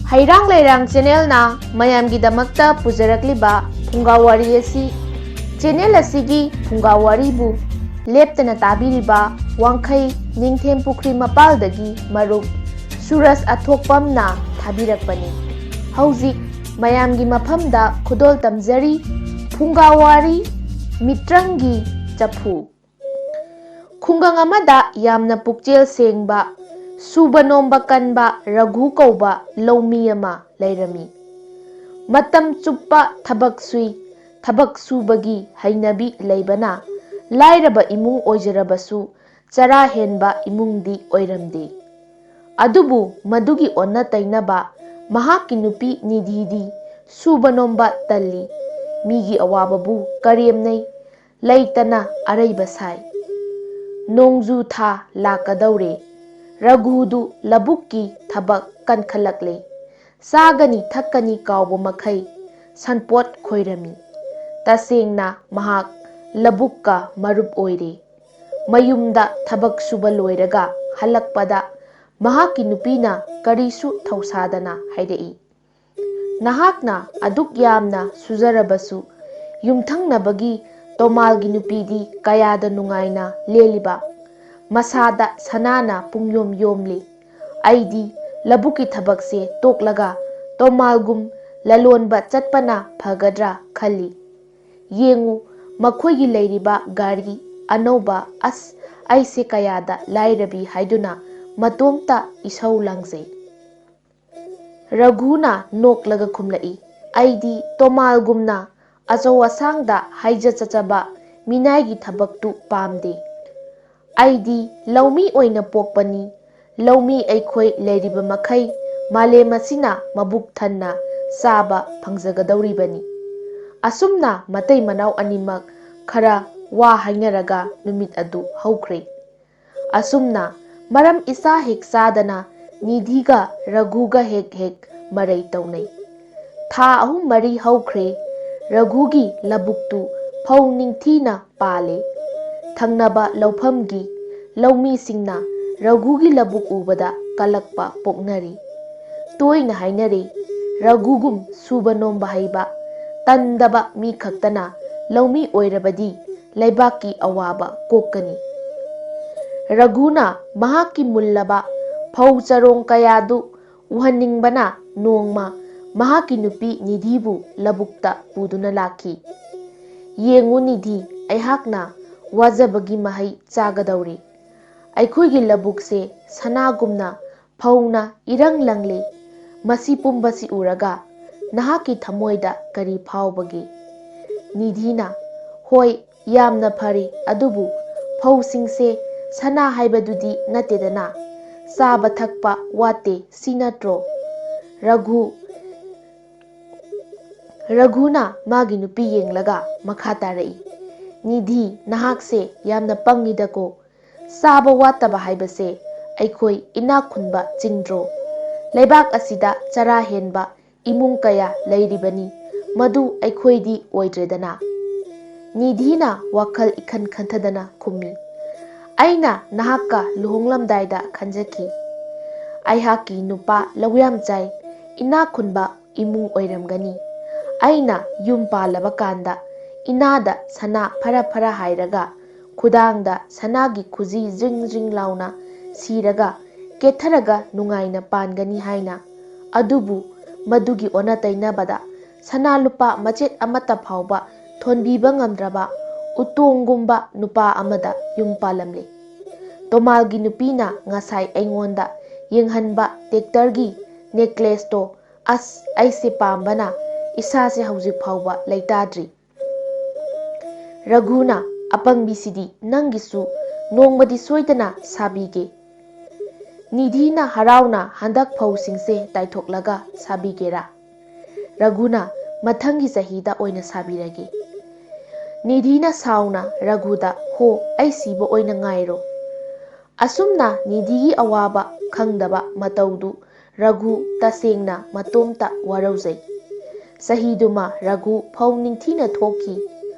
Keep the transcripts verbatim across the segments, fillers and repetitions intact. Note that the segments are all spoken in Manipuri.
ꯍꯩꯔꯥꯡ ꯂꯩꯔꯥꯡ ꯆꯦꯅꯦꯜꯅ ꯃꯌꯥꯝꯒꯤꯗꯃꯛꯇ ꯄꯨꯖꯔꯛꯂꯤꯕ ꯐꯨꯡꯒꯥ ꯋꯥꯔꯤ ꯑꯁꯤ, ꯆꯦꯅꯦꯜ ꯑꯁꯤꯒꯤ ꯐꯨꯡꯒꯥ ꯋꯥꯔꯤꯕꯨ ꯂꯦꯞꯇꯅ ꯇꯥꯕꯤꯔꯤꯕ ꯋꯥꯡꯈꯩ ꯅꯤꯡꯊꯦꯝ ꯄꯨꯈ꯭ꯔꯤ ꯃꯄꯥꯜꯗꯒꯤ ꯃꯔꯨꯞ ꯁꯨꯔꯖ ꯑꯊꯣꯛꯄꯝꯅ ꯊꯥꯕꯤꯔꯛꯄꯅꯤ꯫ ꯍꯧꯖꯤꯛ ꯃꯌꯥꯝꯒꯤ ꯃꯐꯝꯗ ꯈꯨꯗꯣꯜ ꯇꯝꯖꯔꯤ, ꯐꯨꯡꯒꯥ ꯋꯥꯔꯤ, ꯃꯤꯇ꯭ꯔꯪꯒꯤ ꯆꯐꯨ꯫ ꯈꯨꯡꯒꯪ ꯑꯃꯗ ꯌꯥꯝꯅ ꯄꯨꯛꯆꯦꯜ ꯁꯦꯡꯕ, ꯁꯨꯕ ꯅꯣꯝꯕ ꯀꯟꯕ ꯔꯘꯨ ꯀꯧꯕ ꯂꯧꯃꯤ ꯑꯃ ꯂꯩꯔꯝꯃꯤ꯫ ꯃꯇꯝ ꯆꯨꯞꯄ ꯊꯕꯛ ꯁꯨꯏ꯫ ꯊꯕꯛ ꯁꯨꯕꯒꯤ ꯍꯩꯅꯕꯤ ꯂꯩꯕꯅ ꯂꯥꯏꯔꯕ ꯏꯃꯨꯡ ꯑꯣꯏꯖꯔꯕꯁꯨ ꯆꯔꯥ ꯍꯦꯟꯕ ꯏꯃꯨꯡꯗꯤ ꯑꯣꯏꯔꯝꯗꯦ꯫ ꯑꯗꯨꯕꯨ ꯃꯗꯨꯒꯤ ꯑꯣꯟꯅ ꯇꯩꯅꯕ ꯃꯍꯥꯛꯀꯤ ꯅꯨꯄꯤ ꯅꯤꯙꯤꯗꯤ ꯁꯨꯕ ꯅꯣꯝꯕ ꯇꯜꯂꯤ꯫ ꯃꯤꯒꯤ ꯑꯋꯥꯕꯕꯨ ꯀꯔꯦꯝꯅꯩ꯫ ꯂꯩꯇꯅ ꯑꯔꯩꯕ ꯁꯥꯏ꯫ ꯅꯣꯡꯖꯨ ꯊꯥ ꯂꯥꯛꯀꯗꯧꯔꯦ꯫ ꯔꯘꯨꯗꯨ ꯂꯧꯕꯨꯛꯀꯤ ꯊꯕꯛ ꯀꯟꯈꯠꯂꯛꯂꯦ꯫ ꯆꯥꯒꯅꯤ ꯊꯛꯀꯅꯤ ꯀꯥꯎꯕ ꯃꯈꯩ ꯁꯟꯄꯣꯠ ꯈꯣꯏꯔꯝꯃꯤ꯫ ꯇꯁꯦꯡꯅ ꯃꯍꯥꯛ ꯂꯧꯕꯨꯛꯀ ꯃꯔꯨꯞ ꯑꯣꯏꯔꯦ꯫ ꯃꯌꯨꯝꯗ ꯊꯕꯛ ꯁꯨꯕ ꯂꯣꯏꯔꯒ ꯍꯜꯂꯛꯄꯗ ꯃꯍꯥꯛꯀꯤ ꯅꯨꯄꯤꯅ ꯀꯔꯤꯁꯨ ꯊꯧꯁꯥꯗꯅ ꯍꯥꯏꯔꯛꯏ, "ꯅꯍꯥꯛꯅ ꯑꯗꯨꯛ ꯌꯥꯝꯅ ꯁꯨꯖꯔꯕꯁꯨ ꯌꯨꯝꯊꯪꯅꯕꯒꯤ ꯇꯣꯃꯥꯜꯒꯤ ꯅꯨꯄꯤꯗꯤ ꯀꯌꯥꯗ ꯅꯨꯡꯉꯥꯏꯅ ꯂꯦꯜꯂꯤꯕ? ꯃꯁꯥꯗ ꯁꯅꯥꯅ ꯄꯨꯡꯌꯣꯝ ꯌꯣꯝꯂꯤ꯫ ꯑꯩꯗꯤ ꯂꯧꯕꯨꯛꯀꯤ ꯊꯕꯛꯁꯦ ꯇꯣꯛꯂꯒ ꯇꯣꯃꯥꯜꯒꯨꯝ ꯂꯂꯣꯟꯕ ꯆꯠꯄꯅ ꯐꯒꯗ꯭ꯔꯥ ꯈꯜꯂꯤ꯫ ꯌꯦꯡꯉꯨ, ꯃꯈꯣꯏꯒꯤ ꯂꯩꯔꯤꯕ ꯒꯥꯔꯤ ꯑꯅꯧꯕ, ꯑꯁ, ꯑꯩꯁꯦ ꯀꯌꯥꯗ ꯂꯥꯏꯔꯕꯤ ꯍꯥꯏꯗꯨꯅ ꯃꯇꯣꯝꯇ ꯏꯁꯧ ꯂꯥꯡꯖꯩ꯫" ꯔꯘꯨꯅ ꯅꯣꯛꯂꯒ ꯈꯨꯝꯂꯛꯏ, "ꯑꯩꯗꯤ ꯇꯣꯃꯥꯜꯒꯨꯝꯅ ꯑꯆꯧ ꯑꯁꯥꯡꯗ ꯍꯥꯏꯖ ꯆꯠꯆꯕ ꯃꯤꯅꯥꯏꯒꯤ ꯊꯕꯛꯇꯨ ꯄꯥꯝꯗꯦ꯫ ꯑꯩꯗꯤ ꯂꯧꯃꯤ ꯑꯣꯏꯅ ꯄꯣꯛꯄꯅꯤ꯫ ꯂꯧꯃꯤ ꯑꯩꯈꯣꯏ ꯂꯩꯔꯤꯕ ꯃꯈꯩ ꯃꯥꯂꯦꯝ ꯑꯁꯤꯅ ꯃꯕꯨꯛ ꯊꯟꯅ ꯆꯥꯕ ꯐꯪꯖꯒꯗꯧꯔꯤꯕꯅꯤ꯫" ꯑꯁꯨꯝꯅ ꯃꯇꯩ ꯃꯅꯥꯎ ꯑꯅꯤꯃꯛ ꯈꯔ ꯋꯥ ꯍꯥꯏꯅꯔꯒ ꯅꯨꯃꯤꯠ ꯑꯗꯨ ꯍꯧꯈ꯭ꯔꯦ꯫ ꯑꯁꯨꯝꯅ ꯃꯔꯝ ꯏꯆꯥ ꯍꯦꯛ ꯆꯥꯗꯅ ꯅꯤꯙꯤꯒ ꯔꯘꯨꯒ ꯍꯦꯛ ꯍꯦꯛ ꯃꯔꯩ ꯇꯧꯅꯩ꯫ ꯊꯥ ꯑꯍꯨꯝ ꯃꯔꯤ ꯍꯧꯈ꯭ꯔꯦ꯫ ꯔꯘꯨꯒꯤ ꯂꯧꯕꯨꯛꯇꯨ ꯐꯧ ꯅꯤꯡꯊꯤꯅ ꯄꯥꯜꯂꯦ꯫ ꯊꯪꯅꯕ ꯂꯧꯐꯝꯒꯤ ꯂꯧꯃꯤꯁꯤꯡꯅ ꯔꯘꯨꯒꯤ ꯂꯧꯕꯨꯛ ꯎꯕꯗ ꯀꯜꯂꯛꯄ ꯄꯣꯛꯅꯔꯤ꯫ ꯇꯣꯏꯅ ꯍꯥꯏꯅꯔꯦ, ꯔꯘꯨꯒꯨꯝ ꯁꯨꯕ ꯅꯣꯝꯕ ꯍꯩꯕ, ꯇꯟꯗꯕ ꯃꯤ ꯈꯛꯇꯅ ꯂꯧꯃꯤ ꯑꯣꯏꯔꯕꯗꯤ ꯂꯩꯕꯥꯛꯀꯤ ꯑꯋꯥꯕ ꯀꯣꯛꯀꯅꯤ꯫ ꯔꯘꯨꯅ ꯃꯍꯥꯛꯀꯤ ꯃꯨꯜꯂꯕ ꯐꯧ ꯆꯔꯣꯡ ꯀꯌꯥꯗꯨ ꯎꯍꯟꯅꯤꯡꯕꯅ ꯅꯣꯡꯃ ꯃꯍꯥꯛꯀꯤ ꯅꯨꯄꯤ ꯅꯤꯙꯤꯕꯨ ꯂꯧꯕꯨꯛꯇ ꯄꯨꯗꯨꯅ ꯂꯥꯛꯈꯤ꯫ "ꯌꯦꯡꯉꯨ ꯅꯤꯙꯤ, ꯑꯩꯍꯥꯛꯅ ꯋꯥꯖꯕꯒꯤ ꯃꯍꯩ ꯆꯥꯒꯗꯧꯔꯤ꯫ ꯑꯩꯈꯣꯏꯒꯤ ꯂꯧꯕꯨꯛꯁꯦ ꯁꯅꯥꯒꯨꯝꯅ ꯐꯧꯅ ꯏꯔꯪ ꯂꯪꯂꯤ꯫ ꯃꯁꯤ ꯄꯨꯝꯕꯁꯤ ꯎꯔꯒ ꯅꯍꯥꯛꯀꯤ ꯊꯃꯣꯏꯗ ꯀꯔꯤ ꯐꯥꯎꯕꯒꯦ?" ꯅꯤꯙꯤꯅ, "ꯍꯣꯏ, ꯌꯥꯝꯅ ꯐꯔꯤ, ꯑꯗꯨꯕꯨ ꯐꯧꯁꯤꯡꯁꯦ ꯁꯅꯥ ꯍꯥꯏꯕꯗꯨꯗꯤ ꯅꯠꯇꯦꯗꯅ, ꯆꯥꯕ ꯊꯛꯄ ꯋꯥꯠꯇꯦ, ꯁꯤ ꯅꯠꯇ꯭ꯔꯣ?" ꯔꯘꯨ, ꯔꯘꯨꯅ ꯃꯥꯒꯤ ꯅꯨꯄꯤ ꯌꯦꯡꯂꯒ ꯃꯈꯥ ꯇꯥꯔꯛꯏ, "ꯅꯤꯙꯤ, ꯅꯍꯥꯛꯁꯦ ꯌꯥꯝꯅ ꯄꯪꯉꯤꯗꯀꯣ꯫ ꯆꯥꯕ ꯋꯥꯠꯇꯕ ꯍꯥꯏꯕꯁꯦ ꯑꯩꯈꯣꯏ ꯏꯅꯥꯛ ꯈꯨꯟꯕ ꯆꯤꯡꯗ꯭ꯔꯣ? ꯂꯩꯕꯥꯛ ꯑꯁꯤꯗ ꯆꯔꯥ ꯍꯦꯟꯕ ꯏꯃꯨꯡ ꯀꯌꯥ ꯂꯩꯔꯤꯕꯅꯤ, ꯃꯗꯨ ꯑꯩꯈꯣꯏꯗꯤ ꯑꯣꯏꯗ꯭ꯔꯦꯗꯅ?" ꯅꯤꯙꯤꯅ ꯋꯥꯈꯜ ꯏꯈꯟ ꯈꯟꯊꯗꯅ ꯈꯨꯝꯃꯤ, "ꯑꯩꯅ ꯅꯍꯥꯛꯀ ꯂꯨꯍꯣꯡꯂꯝꯗꯥꯏꯗ ꯈꯟꯖꯈꯤ, ꯑꯩꯍꯥꯛꯀꯤ ꯅꯨꯄꯥ ꯂꯧꯌꯥꯝ ꯆꯥꯏ, ꯏꯅꯥꯛ ꯈꯨꯟꯕ ꯏꯃꯨꯡ ꯑꯣꯏꯔꯝꯒꯅꯤ꯫ ꯑꯩꯅ ꯌꯨꯝ ꯄꯥꯜꯂꯕ ꯀꯥꯟꯗ ꯏꯅꯥꯗ ꯁꯅꯥ ꯐꯔ ꯐꯔ ꯍꯥꯏꯔꯒ, ꯈꯨꯗꯥꯡꯗ ꯁꯅꯥꯒꯤ ꯈꯨꯖꯤ ꯖ꯭ꯔꯤꯡ ꯖ꯭ꯔꯤꯡ ꯂꯥꯎꯅ ꯁꯤꯔꯒ ꯀꯦꯠꯊꯔꯒ ꯅꯨꯡꯉꯥꯏꯅ ꯄꯥꯟꯒꯅꯤ ꯍꯥꯏꯅ꯫ ꯑꯗꯨꯕꯨ ꯃꯗꯨꯒꯤ ꯑꯣꯟꯅ ꯇꯩꯅꯕꯗ ꯁꯅꯥ ꯂꯨꯄꯥ ꯃꯆꯦꯠ ꯑꯃꯠꯇ ꯐꯥꯎꯕ ꯊꯣꯟꯕꯤꯕ ꯉꯝꯗ꯭ꯔꯕ ꯎꯇꯣꯡꯒꯨꯝꯕ ꯅꯨꯄꯥ ꯑꯃꯗ ꯌꯨꯝ ꯄꯥꯜꯂꯝꯂꯦ꯫ ꯇꯣꯃꯥꯜꯒꯤ ꯅꯨꯄꯤꯅ ꯉꯁꯥꯏ ꯑꯩꯉꯣꯟꯗ ꯌꯦꯡꯍꯟꯕ ꯇꯦꯛꯇꯔꯒꯤ ꯅꯦꯀ꯭ꯂꯦꯁꯇꯣ, ꯑꯁ, ꯑꯩꯁꯦ ꯄꯥꯝꯕꯅ ꯏꯁꯥꯁꯦ ꯍꯧꯖꯤꯛ ꯐꯥꯎꯕ ꯂꯩꯇꯥꯗ꯭ꯔꯤ꯫" ꯔꯘꯨꯅ, "ꯑꯄꯪꯕꯤꯁꯤꯗꯤ, ꯅꯪꯒꯤꯁꯨ ꯅꯣꯡꯃꯗꯤ ꯁꯣꯏꯗꯅ ꯁꯥꯕꯤꯒꯦ꯫" ꯅꯤꯙꯤꯅ ꯍꯔꯥꯎꯅ ꯍꯟꯗꯛ ꯐꯧꯁꯤꯡꯁꯦ ꯇꯥꯏꯊꯣꯛꯂꯒ ꯁꯥꯕꯤꯒꯦꯔꯥ? ꯔꯘꯨꯅ, "ꯃꯊꯪꯒꯤ ꯆꯍꯤꯗ ꯑꯣꯏꯅ ꯁꯥꯕꯤꯔꯒꯦ꯫" ꯅꯤꯙꯤꯅ ꯁꯥꯎꯅ ꯔꯘꯨꯗ, "ꯍꯣ, ꯑꯩ ꯁꯤꯕ ꯑꯣꯏꯅ ꯉꯥꯏꯔꯣ꯫" ꯑꯁꯨꯝꯅ ꯅꯤꯙꯤꯒꯤ ꯑꯋꯥꯕ ꯈꯪꯗꯕ ꯃꯇꯧꯗꯨ ꯔꯘꯨ ꯇꯁꯦꯡꯅ ꯃꯇꯣꯝꯇ ꯋꯥꯔꯧꯖꯩ꯫ ꯆꯍꯤꯗꯨꯃ ꯔꯘꯨ ꯐꯧ ꯅꯤꯡꯊꯤꯅ ꯊꯣꯛꯈꯤ꯫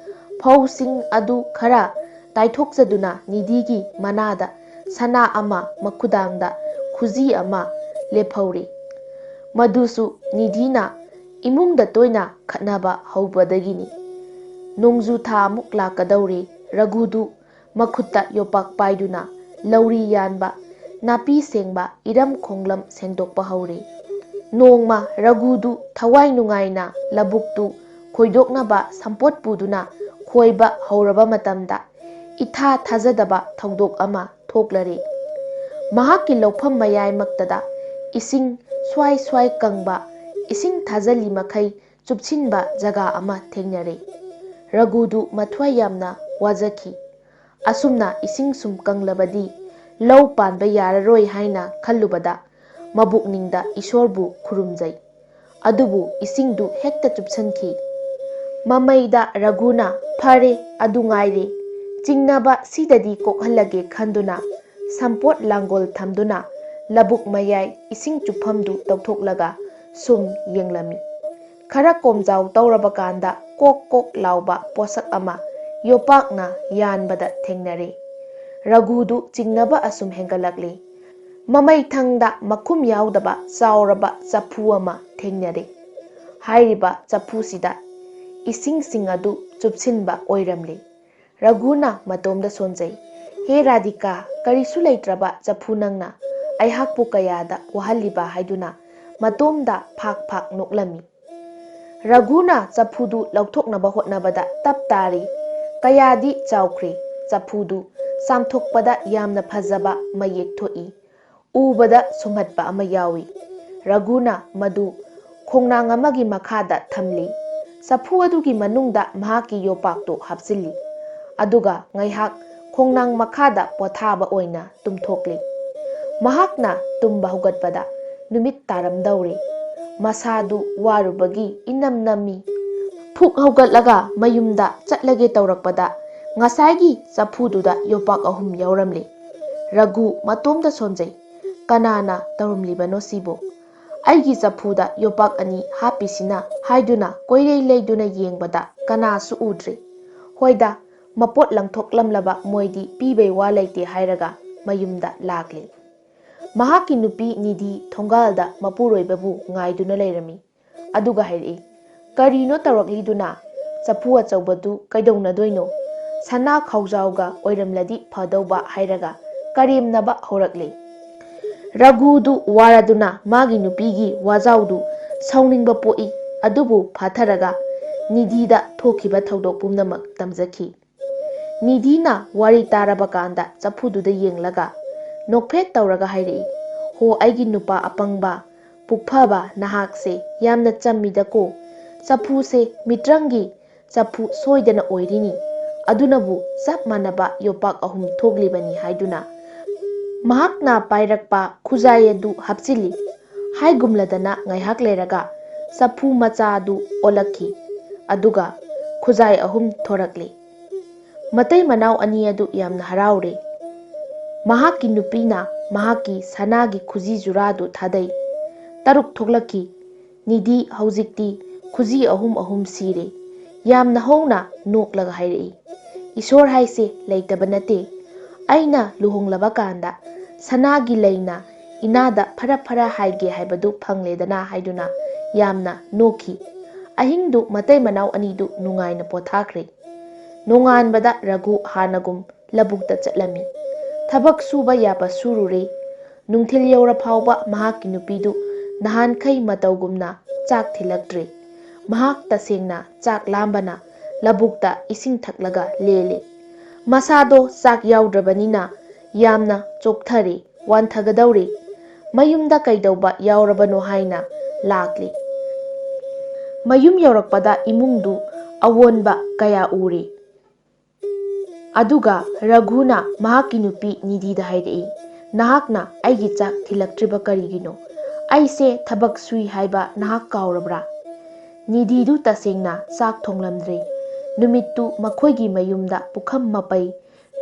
ꯐꯧꯁꯤꯡ ꯑꯗꯨ ꯈꯔ ꯇꯥꯏꯊꯣꯛꯆꯗꯨꯅ ꯅꯤꯙꯤꯒꯤ ꯃꯅꯥꯗ ꯁꯅꯥ ꯑꯃ, ꯃꯈꯨꯗꯥꯡꯗ ꯈꯨꯖꯤ ꯑꯃ ꯂꯦꯞꯍꯧꯔꯤ꯫ ꯃꯗꯨꯁꯨ ꯅꯤꯙꯤꯅ ꯏꯃꯨꯡꯗ ꯇꯣꯏꯅ ꯈꯠꯅꯕ ꯍꯧꯕꯗꯒꯤꯅꯤ꯫ ꯅꯣꯡꯖꯨ ꯊꯥ ꯑꯃꯨꯛ ꯂꯥꯛꯀꯗꯧꯔꯦ꯫ ꯔꯘꯨꯗꯨ ꯃꯈꯨꯠꯇ ꯌꯣꯄꯥꯛ ꯄꯥꯏꯗꯨꯅ ꯂꯧꯔꯤ ꯌꯥꯟꯕ, ꯅꯥꯄꯤ ꯁꯦꯡꯕ, ꯏꯔꯝ ꯈꯣꯡꯂꯝ ꯁꯦꯡꯗꯣꯛꯄ ꯍꯧꯔꯦ꯫ ꯅꯣꯡꯃ ꯔꯘꯨꯗꯨ ꯊꯋꯥꯏ ꯅꯨꯡꯉꯥꯏꯅ ꯂꯧꯕꯨꯛꯇꯨ ꯈꯣꯏꯗꯣꯛꯅꯕ ꯁꯝꯄꯣꯠ ꯄꯨꯗꯨꯅ ꯈꯣꯏꯕ ꯍꯧꯔꯕ ꯃꯇꯝꯗ, ꯏꯊꯥ ꯊꯥꯖꯗꯕ ꯊꯧꯗꯣꯛ ꯑꯃ ꯊꯣꯛꯂꯔꯦ꯫ ꯃꯍꯥꯛꯀꯤ ꯂꯧꯐꯝ ꯃꯌꯥꯏꯃꯛꯇꯗ ꯏꯁꯤꯡ ꯁ꯭ꯋꯥꯏ ꯁ꯭ꯋꯥꯏ ꯀꯪꯕ, ꯏꯁꯤꯡ ꯊꯥꯖꯤꯜꯂꯤ ꯃꯈꯩ ꯆꯨꯞꯁꯤꯟꯕ ꯖꯒꯥ ꯑꯃ ꯊꯦꯡꯅꯔꯦ꯫ ꯔꯘꯨꯗꯨ ꯃꯊ꯭ꯋꯥꯏ ꯌꯥꯝꯅ ꯋꯥꯖꯈꯤ꯫ ꯑꯁꯨꯝꯅ ꯏꯁꯤꯡ ꯁꯨꯝ ꯀꯪꯂꯕꯗꯤ ꯂꯧ ꯄꯥꯟꯕ ꯌꯥꯔꯔꯣꯏ ꯍꯥꯏꯅ ꯈꯜꯂꯨꯕꯗ ꯃꯕꯨꯛꯅꯤꯡꯗ ꯏꯁꯣꯔꯕꯨ ꯈꯨꯔꯨꯝꯖꯩ꯫ ꯑꯗꯨꯕꯨ ꯏꯁꯤꯡꯗꯨ ꯍꯦꯛꯇ ꯆꯨꯞꯁꯤꯟꯈꯤ꯫ ꯃꯃꯩꯗ ꯔꯘꯨꯅ "ꯐꯔꯦ, ꯑꯗꯨ ꯉꯥꯏꯔꯦ, ꯆꯤꯡꯅꯕ ꯁꯤꯗꯗꯤ ꯀꯣꯛꯍꯜꯂꯒꯦ" ꯈꯟꯗꯨꯅ ꯁꯝꯄꯣꯠ ꯂꯥꯡꯒꯣꯜ ꯊꯝꯗꯨꯅ ꯂꯧꯕꯨꯛ ꯃꯌꯥꯏ ꯏꯁꯤꯡ ꯆꯨꯞꯐꯝꯗꯨ ꯇꯧꯊꯣꯛꯂꯒ ꯁꯨꯝ ꯌꯦꯡꯂꯝꯃꯤ꯫ ꯈꯔ ꯀꯣꯝꯖꯥꯎ ꯇꯧꯔꯕ ꯀꯥꯟꯗ ꯀꯣꯛ ꯀꯣꯛ ꯂꯥꯎꯕ ꯄꯣꯠꯁꯛ ꯑꯃ ꯌꯣꯄꯥꯛꯅ ꯌꯥꯟꯕꯗ ꯊꯦꯡꯅꯔꯦ꯫ ꯔꯘꯨꯗꯨ ꯆꯤꯡꯅꯕ ꯑꯁꯨꯝ ꯍꯦꯟꯒꯠꯂꯛꯂꯤ꯫ ꯃꯃꯩ ꯊꯪꯗ ꯃꯈꯨꯝ ꯌꯥꯎꯗꯕ ꯆꯥꯎꯔꯕ ꯆꯐꯨ ꯑꯃ ꯊꯦꯡꯅꯔꯦ꯫ ꯍꯥꯏꯔꯤꯕ ꯆꯐꯨꯁꯤꯗ ꯏꯁꯤꯡꯁꯤꯡ ꯑꯗꯨ ꯆꯨꯞꯁꯤꯟꯕ ꯑꯣꯏꯔꯝꯂꯦ꯫ ꯔꯘꯨꯅ ꯃꯇꯣꯝꯗ ꯁꯣꯟꯖꯩ꯫ "ꯍꯦ ꯔꯥꯙꯤꯀꯥ, ꯀꯔꯤꯁꯨ ꯂꯩꯇ꯭ꯔꯕ ꯆꯐꯨ ꯅꯪꯅ ꯑꯩꯍꯥꯛꯄꯨ ꯀꯌꯥꯗ ꯋꯥꯍꯜꯂꯤꯕ?" ꯍꯥꯏꯗꯨꯅ ꯃꯇꯣꯝꯗ ꯐꯥꯛ ꯐꯥꯛ ꯅꯣꯛꯂꯝꯃꯤ꯫ ꯔꯘꯨꯅ ꯆꯐꯨꯗꯨ ꯂꯧꯊꯣꯛꯅꯕ ꯍꯣꯠꯅꯕꯗ ꯇꯞ ꯇꯥꯔꯤ꯫ ꯀꯌꯥꯗꯤ ꯆꯥꯎꯈ꯭ꯔꯦ꯫ ꯆꯐꯨꯗꯨ ꯆꯥꯝꯊꯣꯛꯄꯗ ꯌꯥꯝꯅ ꯐꯖꯕ ꯃꯌꯦꯛ ꯊꯣꯛꯏ꯫ ꯎꯕꯗ ꯁꯨꯝꯍꯠꯄ ꯑꯃ ꯌꯥꯎꯏ꯫ ꯔꯘꯨꯅ ꯃꯗꯨ ꯈꯣꯡꯅꯥꯡ ꯑꯃꯒꯤ ꯃꯈꯥꯗ ꯊꯝꯂꯤ꯫ ꯆꯐꯨ ꯑꯗꯨꯒꯤ ꯃꯅꯨꯡꯗ ꯃꯍꯥꯛꯀꯤ ꯌꯣꯄꯥꯛꯇꯨ ꯍꯥꯞꯆꯤꯜꯂꯤ꯫ ꯑꯗꯨꯒ ꯉꯥꯏꯍꯥꯛ ꯈꯣꯡꯅꯥꯡ ꯃꯈꯥꯗ ꯄꯣꯊꯥꯕ ꯑꯣꯏꯅ ꯇꯨꯝꯊꯣꯛꯂꯤ꯫ ꯃꯍꯥꯛꯅ ꯇꯨꯝꯕ ꯍꯧꯒꯠꯄꯗ ꯅꯨꯃꯤꯠ ꯇꯥꯔꯝꯗꯧꯔꯦ꯫ ꯃꯁꯥꯗꯨ ꯋꯥꯔꯨꯕꯒꯤ ꯏꯅꯝ ꯅꯝꯃꯤ꯫ ꯐꯨꯛ ꯍꯧꯒꯠꯂꯒ ꯃꯌꯨꯝꯗ ꯆꯠꯂꯒꯦ ꯇꯧꯔꯛꯄꯗ ꯉꯁꯥꯏꯒꯤ ꯆꯐꯨꯗꯨꯗ ꯌꯣꯄꯥꯛ ꯑꯍꯨꯝ ꯌꯥꯎꯔꯝꯂꯦ꯫ ꯔꯘꯨ ꯃꯇꯣꯝꯇ ꯁꯣꯟꯖꯩ꯫ "ꯀꯅꯥꯅ ꯇꯧꯔꯝꯂꯤꯕꯅꯣ ꯁꯤꯕꯨ? ꯑꯩꯒꯤ ꯆꯐꯨꯗ ꯌꯣꯄꯥꯛ ꯑꯅꯤ ꯍꯥꯞꯄꯤꯁꯤꯅ?" ꯍꯥꯏꯗꯨꯅ ꯀꯣꯏꯂꯩ ꯂꯩꯗꯨꯅ ꯌꯦꯡꯕꯗ ꯀꯅꯥꯁꯨ ꯎꯗ꯭ꯔꯦ꯫ ꯍꯣꯏꯗ, ꯃꯄꯣꯠ ꯂꯪꯊꯣꯛꯂꯝꯂꯕ ꯃꯣꯏꯗꯤ ꯄꯤꯕꯩ ꯋꯥ ꯂꯩꯇꯦ ꯍꯥꯏꯔꯒ ꯃꯌꯨꯝꯗ ꯂꯥꯛꯂꯦ꯫ ꯃꯍꯥꯛꯀꯤ ꯅꯨꯄꯤ ꯅꯤꯙꯤ ꯊꯣꯡꯒꯥꯜꯗ ꯃꯄꯨꯔꯣꯏꯕꯕꯨ ꯉꯥꯏꯗꯨꯅ ꯂꯩꯔꯝꯃꯤ꯫ ꯑꯗꯨꯒ ꯍꯥꯏꯔꯛꯏ, "ꯀꯔꯤꯅꯣ ꯇꯧꯔꯛꯂꯤꯗꯨꯅ? ꯆꯐꯨ ꯑꯆꯧꯕꯗꯨ ꯀꯩꯗꯧꯅꯗꯣꯏꯅꯣ? ꯁꯅꯥ ꯈꯥꯎꯖꯥꯎꯒ ꯑꯣꯏꯔꯝꯂꯗꯤ ꯐꯗꯧꯕ" ꯍꯥꯏꯔꯒ ꯀꯔꯦꯝꯅꯕ ꯍꯧꯔꯛꯂꯤ꯫ ꯔꯘꯨꯗꯨ ꯋꯥꯔꯗꯨꯅ ꯃꯥꯒꯤ ꯅꯨꯄꯤꯒꯤ ꯋꯥꯖꯥꯎꯗꯨ ꯁꯥꯎꯅꯤꯡꯕ ꯄꯣꯛꯏ꯫ ꯑꯗꯨꯕꯨ ꯐꯥꯊꯔꯒ ꯅꯤꯙꯤꯗ ꯊꯣꯛꯈꯤꯕ ꯊꯧꯗꯣꯛ ꯄꯨꯝꯅꯃꯛ ꯇꯝꯖꯈꯤ꯫ ꯅꯤꯙꯤꯅ ꯋꯥꯔꯤ ꯇꯥꯔꯕ ꯀꯥꯟꯗ ꯆꯐꯨꯗꯨꯗ ꯌꯦꯡꯂꯒ ꯅꯣꯛꯐꯦꯠ ꯇꯧꯔꯒ ꯍꯥꯏꯔꯛꯏ, "ꯍꯣ, ꯑꯩꯒꯤ ꯅꯨꯄꯥ ꯑꯄꯪꯕ, ꯄꯨꯛꯐꯕ ꯅꯍꯥꯛꯁꯦ ꯌꯥꯝꯅ ꯆꯝꯃꯤꯗꯀꯣ꯫ ꯆꯐꯨꯁꯦ ꯃꯤꯇ꯭ꯔꯪꯒꯤ ꯆꯐꯨ ꯁꯣꯏꯗꯅ ꯑꯣꯏꯔꯤꯅꯤ, ꯑꯗꯨꯅꯕꯨ ꯆꯞ ꯃꯥꯟꯅꯕ ꯌꯣꯄꯥꯛ ꯑꯍꯨꯝ ꯊꯣꯛꯂꯤꯕꯅꯤ" ꯍꯥꯏꯗꯨꯅ ꯃꯍꯥꯛꯅ ꯄꯥꯏꯔꯛꯄ ꯈꯨꯖꯥꯏ ꯑꯗꯨ ꯍꯥꯞꯆꯤꯜꯂꯤ꯫ ꯍꯥꯏꯒꯨꯝꯂꯗꯅ ꯉꯥꯏꯍꯥꯛ ꯂꯩꯔꯒ ꯆꯐꯨ ꯃꯆꯥ ꯑꯗꯨ ꯑꯣꯜꯂꯛꯈꯤ, ꯑꯗꯨꯒ ꯈꯨꯖꯥꯏ ꯑꯍꯨꯝ ꯊꯣꯔꯛꯂꯤ꯫ ꯃꯇꯩ ꯃꯅꯥꯎ ꯑꯅꯤ ꯑꯗꯨ ꯌꯥꯝꯅ ꯍꯔꯥꯎꯔꯦ꯫ ꯃꯍꯥꯛꯀꯤ ꯅꯨꯄꯤꯅ ꯃꯍꯥꯛꯀꯤ ꯁꯅꯥꯒꯤ ꯈꯨꯖꯤ ꯖꯨꯔꯥꯗꯨ ꯊꯥꯗꯩ꯫ ꯇꯔꯨꯛ ꯊꯣꯛꯂꯛꯈꯤ꯫ ꯅꯤꯙꯤ ꯍꯧꯖꯤꯛꯇꯤ ꯈꯨꯖꯤ ꯑꯍꯨꯝ ꯑꯍꯨꯝ ꯁꯤꯔꯦ꯫ ꯌꯥꯝꯅ ꯍꯧꯅ ꯅꯣꯛꯂꯒ ꯍꯥꯏꯔꯛꯏ, "ꯏꯁꯣꯔ ꯍꯥꯏꯁꯦ ꯂꯩꯇꯕ ꯅꯠꯇꯦ꯫ ꯑꯩꯅ ꯂꯨꯍꯣꯡꯂꯕ ꯀꯥꯟꯗ ꯁꯅꯥꯒꯤ ꯂꯩꯅ ꯏꯅꯥꯗ ꯐꯔ ꯐꯔ ꯍꯥꯏꯒꯦ ꯍꯥꯏꯕꯗꯨ ꯐꯪꯂꯦꯗꯅ" ꯍꯥꯏꯗꯨꯅ ꯌꯥꯝꯅ ꯅꯣꯛꯈꯤ꯫ ꯑꯍꯤꯡꯗꯨ ꯃꯇꯩ ꯃꯅꯥꯎ ꯑꯅꯤꯗꯨ ꯅꯨꯡꯉꯥꯏꯅ ꯄꯣꯊꯥꯈ꯭ꯔꯦ꯫ ꯅꯣꯡꯉꯥꯟꯕꯗ ꯔꯘꯨ ꯍꯥꯟꯅꯒꯨꯝ ꯂꯧꯕꯨꯛꯇ ꯆꯠꯂꯝꯃꯤ꯫ ꯊꯕꯛ ꯁꯨꯕ ꯌꯥꯕ ꯁꯨꯔꯨꯔꯦ꯫ ꯅꯨꯡꯊꯤꯜ ꯌꯧꯔ ꯐꯥꯎꯕ ꯃꯍꯥꯛꯀꯤ ꯅꯨꯄꯤꯗꯨ ꯅꯍꯥꯟꯈꯩ ꯃꯇꯧꯒꯨꯝꯅ ꯆꯥꯛ ꯊꯤꯜꯂꯛꯇ꯭ꯔꯦ꯫ ꯃꯍꯥꯛ ꯇꯁꯦꯡꯅ ꯆꯥꯛ ꯂꯥꯝꯕꯅ ꯂꯧꯕꯨꯛꯇ ꯏꯁꯤꯡ ꯊꯛꯂꯒ ꯂꯦꯜꯂꯦ꯫ ꯃꯁꯥꯗꯣ ꯆꯥꯛ ꯌꯥꯎꯗ꯭ꯔꯕꯅꯤꯅ ꯌꯥꯝꯅ ꯆꯣꯛꯊꯔꯦ, ꯋꯥꯟꯊꯒꯗꯧꯔꯦ꯫ ꯃꯌꯨꯝꯗ ꯀꯩꯗꯧꯕ ꯌꯥꯎꯔꯕꯅꯣ ꯍꯥꯏꯅ ꯂꯥꯛꯂꯦ꯫ ꯃꯌꯨꯝ ꯌꯧꯔꯛꯄꯗ ꯏꯃꯨꯡꯗꯨ ꯑꯑꯣꯟꯕ ꯀꯌꯥ ꯎꯔꯦ꯫ ꯑꯗꯨꯒ ꯔꯘꯨꯅ ꯃꯍꯥꯛꯀꯤ ꯅꯨꯄꯤ ꯅꯤꯙꯤꯗ ꯍꯥꯏꯔꯛꯏ, "ꯅꯍꯥꯛꯅ ꯑꯩꯒꯤ ꯆꯥꯛ ꯊꯤꯜꯂꯛꯇ꯭ꯔꯤꯕ ꯀꯔꯤꯒꯤꯅꯣ? ꯑꯩꯁꯦ ꯊꯕꯛ ꯁꯨꯏ ꯍꯥꯏꯕ ꯅꯍꯥꯛ ꯀꯥꯎꯔꯕ꯭ꯔꯥ?" ꯅꯤꯙꯤꯗꯨ ꯇꯁꯦꯡꯅ ꯆꯥꯛ ꯊꯣꯡꯂꯝꯗ꯭ꯔꯦ꯫ ꯅꯨꯃꯤꯠꯇꯨ ꯃꯈꯣꯏꯒꯤ ꯃꯌꯨꯝꯗ ꯄꯨꯈꯝ ꯃꯄꯩ,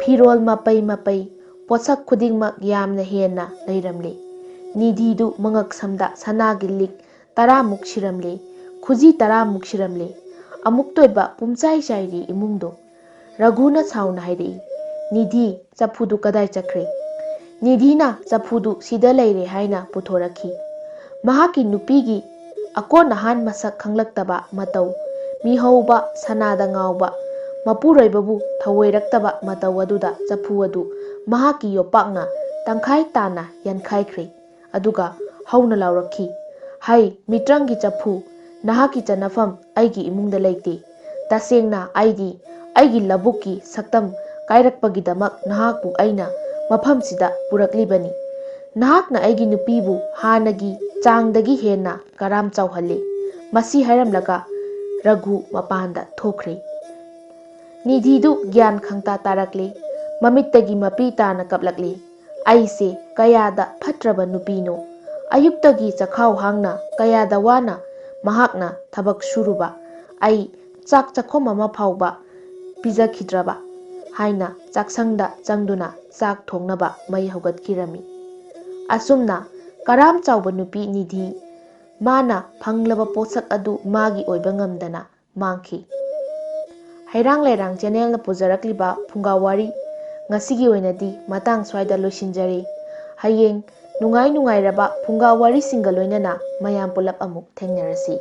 ꯐꯤꯔꯣꯜ ꯃꯄꯩ ꯃꯄꯩ, ꯄꯣꯠꯁꯛ ꯈꯨꯗꯤꯡꯃꯛ ꯌꯥꯝꯅ ꯍꯦꯟꯅ ꯂꯩꯔꯝꯂꯦ꯫ ꯅꯤꯙꯤꯗꯨ ꯃꯉꯛꯁꯝꯗ ꯁꯅꯥꯒꯤ ꯂꯤꯛ ꯇꯔꯥꯃꯨꯛ ꯁꯤꯔꯝꯂꯦ꯫ ꯈꯨꯖꯤ ꯇꯔꯥꯃꯨꯛ ꯁꯤꯔꯝꯂꯦ꯫ ꯑꯃꯨꯛꯇꯣꯏꯕ ꯄꯨꯝꯆꯥꯏ ꯆꯥꯏꯔꯤ ꯏꯃꯨꯡꯗꯣ꯫ ꯔꯘꯨꯅ ꯁꯥꯎꯅ ꯍꯥꯏꯔꯛꯏ, "ꯅꯤꯙꯤ, ꯆꯐꯨꯗꯨ ꯀꯗꯥꯏ ꯆꯠꯈ꯭ꯔꯦ?" ꯅꯤꯙꯤꯅ ꯆꯐꯨꯗꯨ ꯁꯤꯗ ꯂꯩꯔꯦ ꯍꯥꯏꯅ ꯄꯨꯊꯣꯔꯛꯈꯤ꯫ ꯃꯍꯥꯛꯀꯤ ꯅꯨꯄꯤꯒꯤ ꯑꯀꯣꯟ ꯑꯍꯥꯟ ꯃꯁꯛ ꯈꯪꯂꯛꯇꯕ ꯃꯇꯧ, ꯃꯤꯍꯧꯕ, ꯁꯅꯥꯗ ꯉꯥꯎꯕ, ꯃꯄꯨꯔꯣꯏꯕꯕꯨ ꯊꯧꯑꯣꯏꯔꯛꯇꯕ ꯃꯇꯧ ꯑꯗꯨꯗ ꯆꯐꯨ ꯑꯗꯨ ꯃꯍꯥꯛꯀꯤ ꯌꯣꯄꯥꯛꯅ ꯇꯪꯈꯥꯏ ꯇꯥꯅ ꯌꯥꯟꯈꯥꯏꯈ꯭ꯔꯦ꯫ ꯑꯗꯨꯒ ꯍꯧꯅ ꯂꯥꯎꯔꯛꯈꯤ, "ꯍꯩ, ꯃꯤꯇ꯭ꯔꯪꯒꯤ ꯆꯐꯨ, ꯅꯍꯥꯛꯀꯤ ꯆꯟꯅꯐꯝ ꯑꯩꯒꯤ ꯏꯃꯨꯡꯗ ꯂꯩꯇꯦ꯫ ꯇꯁꯦꯡꯅ ꯑꯩꯗꯤ ꯑꯩꯒꯤ ꯂꯧꯕꯨꯛꯀꯤ ꯁꯛꯇꯝ ꯀꯥꯏꯔꯛꯄꯒꯤꯗꯃꯛ ꯅꯍꯥꯛꯄꯨ ꯑꯩꯅ ꯃꯐꯝꯁꯤꯗ ꯄꯨꯔꯛꯂꯤꯕꯅꯤ꯫ ꯅꯍꯥꯛꯅ ꯑꯩꯒꯤ ꯅꯨꯄꯤꯕꯨ ꯍꯥꯟꯅꯒꯤ ꯆꯥꯡꯗꯒꯤ ꯍꯦꯟꯅ ꯀꯔꯥꯝ ꯆꯥꯎꯍꯜꯂꯤ꯫" ꯃꯁꯤ ꯍꯥꯏꯔꯝꯂꯒ ꯔꯘꯨ ꯃꯄꯥꯟꯗ ꯊꯣꯛꯈ꯭ꯔꯦ꯫ ꯅꯤꯙꯤꯗꯨ ꯒ꯭ꯌꯥꯟ ꯈꯪꯇꯥ ꯇꯥꯔꯛꯂꯦ꯫ ꯃꯃꯤꯠꯇꯒꯤ ꯃꯄꯤ ꯇꯥꯅ ꯀꯞꯂꯛꯂꯦ꯫ "ꯑꯩꯁꯦ ꯀꯌꯥꯗ ꯐꯠꯇ꯭ꯔꯕ ꯅꯨꯄꯤꯅꯣ! ꯑꯌꯨꯛꯇꯒꯤ ꯆꯈꯥꯎ ꯍꯥꯡꯅ ꯀꯌꯥꯗ ꯋꯥꯅ ꯃꯍꯥꯛꯅ ꯊꯕꯛ ꯁꯨꯔꯨꯕ, ꯑꯩ ꯆꯥꯛ ꯆꯥꯛꯈꯨꯝ ꯑꯃ ꯐꯥꯎꯕ ꯄꯤꯖꯈꯤꯗ꯭ꯔꯕ" ꯍꯥꯏꯅ ꯆꯥꯛꯁꯪꯗ ꯆꯪꯗꯨꯅ ꯆꯥꯛ ꯊꯣꯡꯅꯕ ꯃꯩ ꯍꯧꯒꯠꯈꯤꯔꯝꯃꯤ꯫ ꯑꯁꯨꯝꯅ ꯀꯔꯥꯝ ꯆꯥꯎꯕ ꯅꯨꯄꯤ ꯅꯤꯙꯤ ꯃꯥꯅ ꯐꯪꯂꯕ ꯄꯣꯠꯁꯛ ꯑꯗꯨ ꯃꯥꯒꯤ ꯑꯣꯏꯕ ꯉꯝꯗꯅ ꯃꯥꯡꯈꯤ꯫ ꯍꯩꯔꯥꯡ ꯂꯩꯔꯥꯡ ꯆꯦꯅꯦꯜꯅ ꯄꯨꯖꯔꯛꯂꯤꯕ ꯐꯨꯡꯒꯥ ꯋꯥꯔꯤ ꯉꯁꯤꯒꯤ ꯑꯣꯏꯅꯗꯤ ꯃꯇꯥꯡ ꯁ꯭ꯋꯥꯏꯗ ꯂꯣꯏꯁꯤꯟꯖꯔꯦ꯫ ꯍꯌꯦꯡ ꯅꯨꯡꯉꯥꯏ ꯅꯨꯡꯉꯥꯏꯔꯕ ꯐꯨꯡꯒꯥ ꯋꯥꯔꯤꯁꯤꯡꯒ ꯂꯣꯏꯅꯅ ꯃꯌꯥꯝ ꯄꯨꯂꯞ ꯑꯃꯨꯛ ꯊꯦꯡꯅꯔꯁꯤ꯫